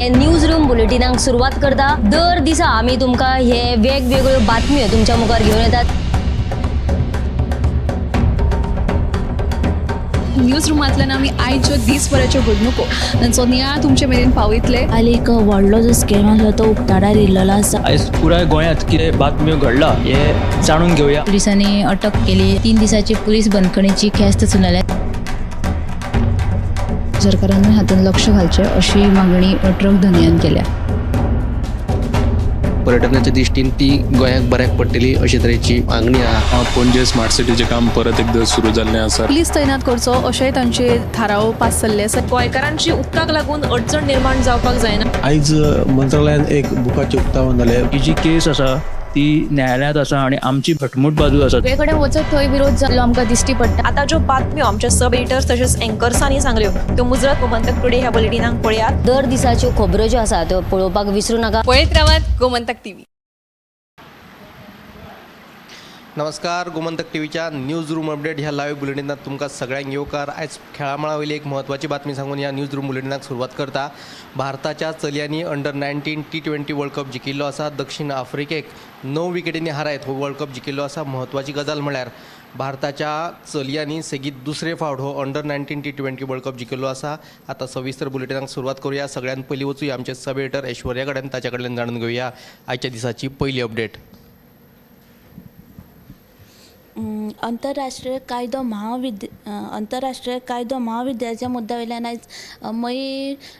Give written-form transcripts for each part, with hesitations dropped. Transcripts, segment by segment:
News room बुलेटिनाक सुरवात करता. दर दिसा आमी तुमकां हे वेगवेगळ्यो बातम्यो तुमच्या मुखार घेवन येतात. न्यूज रुमांतल्यान आमी आयच्यो दीसभराच्यो घडणुको तांचो नियाळ तुमचे मेरेन पावयतले. काल एक व्हडलो जो स्कॅम आसलो तो उक्ताडार येयल्लो आसा. आयज पुराय गोंयांत कितें बातम्यो घडला हें जाणून घेवया. पोलिसांनी अटक केली. 3 दिसाची पोलीस बंदखणीची ख्यास्त सुनायल्या. सरकारान हातूंत लक्ष घालचें अशी मागणी ट्रक धनयान केल्या. पर्यटनाच्या दृश्टीन ती गोंयाक बऱ्याक पडटली अशे तरेची मागणी आहा. पणजे स्मार्ट सिटीचें काम परत एकदां सुरू जाल्लें आसा. पुलीस तैनात करचो अशेंय तांचे थाराव पास जाल्ले आसा. गोंयकारांची उदकाक लागून अडचण निर्माण जावपाक जायना. आयज मंत्रालयान एक बुकाचें उक्तावण जालें. ही जी केस आसा ती न्यायालयांत आसा आनी आमची घटमूट बाजू आसा. सगळे कडेन वचत थंय विरोध जाल्लो आमकां दिश्टी पडटा. आतां ज्यो बातम्यो आमच्या सब एडिटर्स तशेंच एंकर्सांनी सांगल्यो त्यो मुजरत गोमंतक टुडे ह्या बुलेटिनाक पळयात. दर दिसाच्यो खबरो ज्यो आसा त्यो पळोवपाक विसरू नाका. पळयत रावात गोमंतक टीव्ही. नमस्कार, गोमंतक टीव्हीच्या न्यूज रूम अपडेट ह्या लायव्ह बुलेटिनात तुमकां सगळ्यांक येवकार. आयज खेळामळा वयली एक म्हत्वाची बातमी सांगून ह्या न्यूज रूम बुलेटिनाक सुरवात करता. भारताच्या चलयांनी अंडर 19 T20 world cup जिखिल्लो आसा. दक्षिण आफ्रिकेक 9 विकेटींनी हारायत हो वर्ल्ड कप जिखिल्लो आसा. म्हत्वाची गजाल म्हळ्यार भारताच्या चलयांनी सेगीत दुसरे फावट हो अंडर 19 T20 world cup जिखिल्लो आसा. आतां सविस्तर बुलेटिनाक सुरवात करूया. सगळ्यात पयलीं वचूया आमचे सब एडिटर ऐश्वर्या कडेन, ताच्या कडल्यान जाणून घेवया आयच्या दिसाची पयली अपडेट. आंतरराष्ट्रीय कायदो आंतरराष्ट्रीय कायदो म्हाविद्यालयाच्या मुद्द्या वयल्यान आयज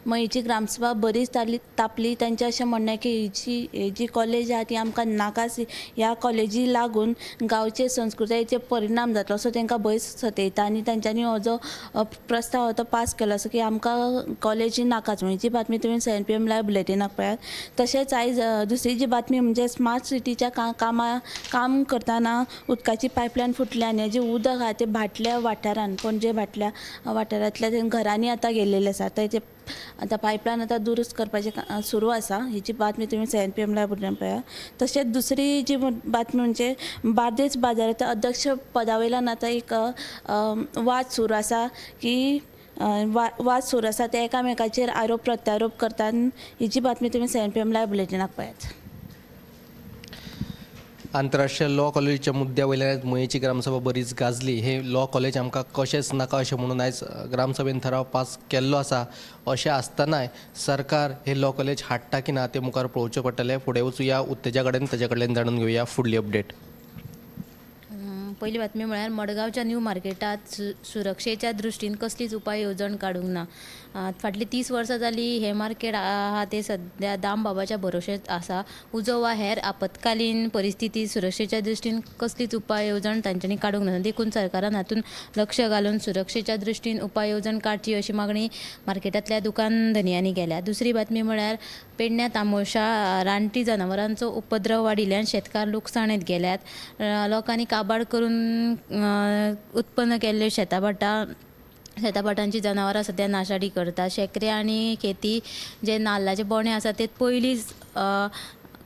मयेची ग्रामसभा बरीच तापली. तांचें अशें म्हणणें की ही जी कॉलेज आहा ती आमकां नाकाच. ह्या कॉलेजी लागून गांवचे संस्कृतायेचेर परिणाम जातलो असो तांकां भंय सतयता आनी तांच्यांनी हो जो प्रस्ताव तो पास केलो असो की आमकां कॉलेजी नाकाच. ही बातमी तुमी 7 PM live बुलेटिनाक पळयात. तशेंच आयज दुसरी जी बातमी म्हणजे स्मार्ट सिटीच्या काम करतना उदकाची पायपलायन फुटल्या आनी जें उदक आहा तें भाटल्या वाठारान, पणजे भाटल्या वाठारांतल्या घरांनी आतां गेल्लेलें आसा. ते आतां पायपलायन आतां दुरुस्त करपाचें सुरू आसा. हेची बातमी तुमी 7 PM live बुलेटिनाक पळयात. तशेंच दुसरी जी बातमी म्हणजे बार्देस बाजाराच्या अध्यक्ष पदा वयल्यान आतां एक वाद सुरू आसा की वाद सुरू आसा ते एकामेकाचेर आरोप प्रत्यारोप करतात. हेची बातमी तुमी 7 PM live बुलेटिनाक पळयात. आंतरराष्ट्रीय लॉ कॉलेजीच्या मुद्द्या वयल्यान मयेची ग्रामसभा बरीच गाजली. हे लॉ कॉलेज आमकां कशेंच नाका अशें म्हणून आयज ग्रामसभेन थाराव पास केल्लो आसा. अशें आसतनाय सरकार हे लॉ कॉलेज हाडटा की ना तें मुखार पळोवचें पडटलें. फुडें वचुया उत्तेजा कडेन, ताच्या कडल्यान जाणून घेवया फुडली अपडेट. पयली बातमी म्हळ्यार मडगांवच्या न्यू मार्केटांत सुरक्षेच्या दृश्टीन कसलीच उपाय येवजण काडूंक ना. फाटलीं 30 वर्सां जालीं हें मार्केट आहा तें सद्या दामबाबाच्या भरोशेच आसा. उजो वा हेर आपत्कालीन परिस्थिती सुरक्षेच्या दृश्टीन कसलीच उपाय येवजण तांच्यांनी काडूंक ना. देखून सरकारान हातूंत लक्ष घालून सुरक्षेच्या दृश्टीन उपाय येवजण काडची अशी मागणी मार्केटांतल्या दुकान धनयांनी केल्या. दुसरी बातमी म्हळ्यार पेडण्या तामोशा रानटी जनावरांचो उपद्रव वाडिल्ल्यान शेतकार लुकसाणेंत गेल्यात. लोकांनी काबाड करून उत्पन्न केल्ले शेताभाटांची जनावरां सद्या नाशाडी करतात. शेंकरे आनी खेती जे नाल्लाचे बोणे आसा ते पयलींच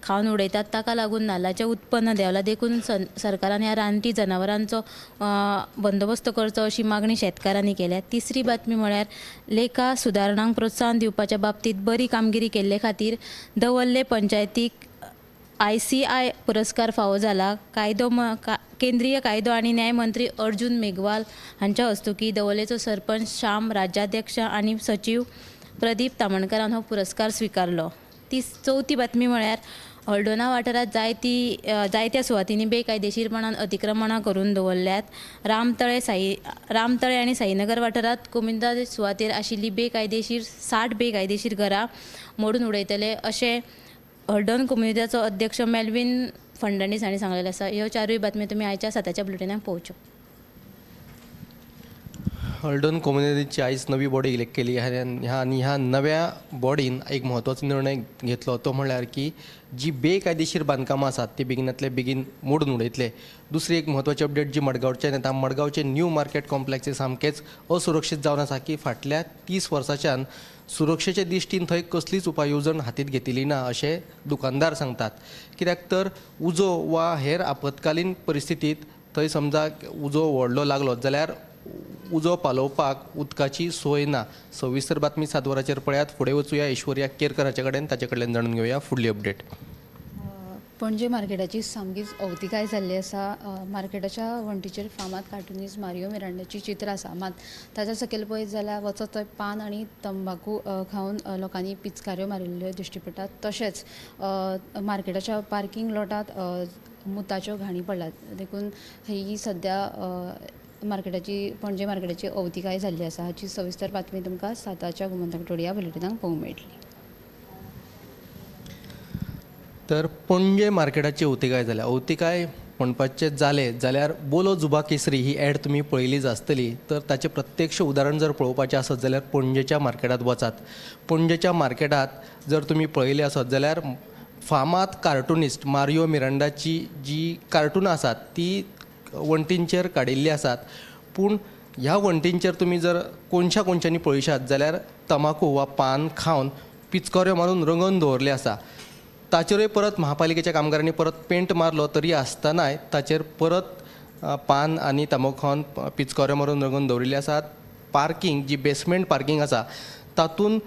खावन उडयतात. ताका लागून नाल्लाचें उत्पन्न देंवलां. देखून सरकारान ह्या रानटी जनावरांचो बंदोबस्त करचो अशी मागणी शेतकारांनी केल्या. तिसरी बातमी म्हळ्यार लेखा सुदारणांक प्रोत्साहन दिवपाच्या बाबतींत बरी कामगिरी केल्ले खातीर दवल्ले पंचायतीक ICI पुरस्कार फावो जाला. केंद्रीय कायदो आनी न्याय मंत्री अर्जुन मेघवाल हांच्या हस्तुकीं दवल्लेचो सरपंच श्याम, राज्याध्यक्ष आनी सचीव प्रदीप तामणकारान हो पुरस्कार स्विकारलो. चवथी बातमी म्हळ्यार हळदोणा वाठारांत जायत्या सुवातींनी बेकायदेशीरपणान अतिक्रमणां करून दवरल्यात. रामतळे आनी साईनगर वाठारांत कोमुनिदाद सुवातेर आशिल्ली बेकायदेशीर 60 बेकायदेशीर घरां मोडून उडयतले अशें हळदोण कोमुनिदाचो अध्यक्ष मेल्विन फर्नांडीस हांणी सांगलेलें आसा. ह्यो चारूय बातम्यो तुमी आयच्या 7च्या बुलेटिनाक पळोवच्यो. हळदोण कोमुनिदादीची आयज नवी बॉडी इलेक्ट केली आनी ह्या नव्या बॉडीन एक म्हत्वाचो निर्णय घेतलो तो म्हळ्यार की जी बेकायदेशीर बांदकामां आसात ती बेगिनातले बेगीन मोडून उडयतले. दुसरी एक म्हत्वाची अपडेट जी मडगांवच्यान येता, मडगांवचे न्यू मार्केट कॉम्प्लेक्स हे सामकेंच असुरक्षीत जावन आसा की फाटल्या 30 वर्सांच्यान सुरक्षेचे दृश्टीन थंय कसलीच उपाय येवजण हातींत घेतिल्ली ना अशें दुकानदार सांगतात. कित्याक तर उजो वा हेर आपत्कालीन परिस्थितींत थंय समजा उजो व्हडलो लागलो जाल्यार उजो पालोवपाक उदकाची सोय ना. सविस्तर बातमी 7 वरांचेर पळयात. फुडें वचुया ऐश्वर्या केरकर हाचे कडेन, ताचे कडल्यान जाणून घेवया फुडली अपडेट. पणजे मार्केटाची सामकीच अवतिकाय जाल्ली आसा. मार्केटाच्या वण्टीचेर फामाद कार्टुनिस्ट मारियो मिरांडाची चित्र आसा, मात ताच्या सकयल पळयत जाल्यार वचत थंय पान आनी तंबाकू खावन लोकांनी पिचकाऱ्यो मारिल्ल्यो दिश्टी पडटात. तशेंच मार्केटाच्या पार्किंग लॉटांत मुताच्यो घाणी पडल्यात. देखून ही सद्या मार्केटाची पणजे मार्केटाची अवतिकाय जाल्ली आसा. हाची सविस्तर बातमी तुमकां 7च्या गोमंतक टुडे ह्या बुलेटिनाक पळोवंक मेळटली. तर पणजे मार्केटाची अवतिकाय जाल्या. अवतिकाय म्हणपाचें जालें जाल्यार बोलो जुबा केसरी ही एड तुमी पळयलीच आसतली. तर ताचें प्रत्यक्ष उदाहरण जर पळोवपाचें आसत जाल्यार पणजेच्या मार्केटांत वचात. पणजेच्या मार्केटांत जर तुमी पळयलें आसत जाल्यार फामाद कार्टुनिस्ट मारियो मिरांडाची जी कार्टुनां आसात ती वण्टींचेर काडिल्लीं आसात. पूण ह्या वण्टींचेर तुमी जर कोनशा कोनशांनी पळयशात जाल्यार तमाकू वा पान खावन पिचकाऱ्यो मारून रंगोवन दवरलें आसा. ताचेरूय परत महापालिकेच्या कामगारांनी परत पेंट मारलो तरी आसतनाय ताचेर परत पान आनी तंबाकू खावन पिचकाऱ्यो मारून रंगोवन दवरिल्ले आसात. पार्किंग जी बेसमेंट पार्किंग आसा तातूंत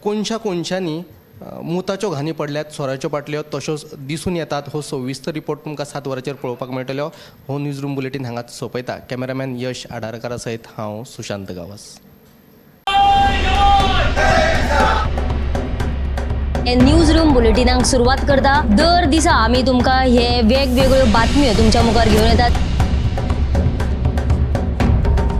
कोनशा कोनशांनी मुताच्यो घाणी पडल्यात, सोऱ्याच्यो बाटल्यो तश्योच दिसून येतात. हो सविस्तर रिपोर्ट तुमकां 7 वरांचेर पळोवपाक मेळटलो. हो न्यूज रूम बुलेटीन हांगाच सोंपयता. कॅमेरामॅन यश आडारकारा सयत हांव सुशांत गांवस. न्यूज रूम बुलेटिनाक सुरवात करता. दर दिसा आमी तुमकां हे वेगवेगळ्यो बातम्यो तुमच्या मुखार घेवन येतात.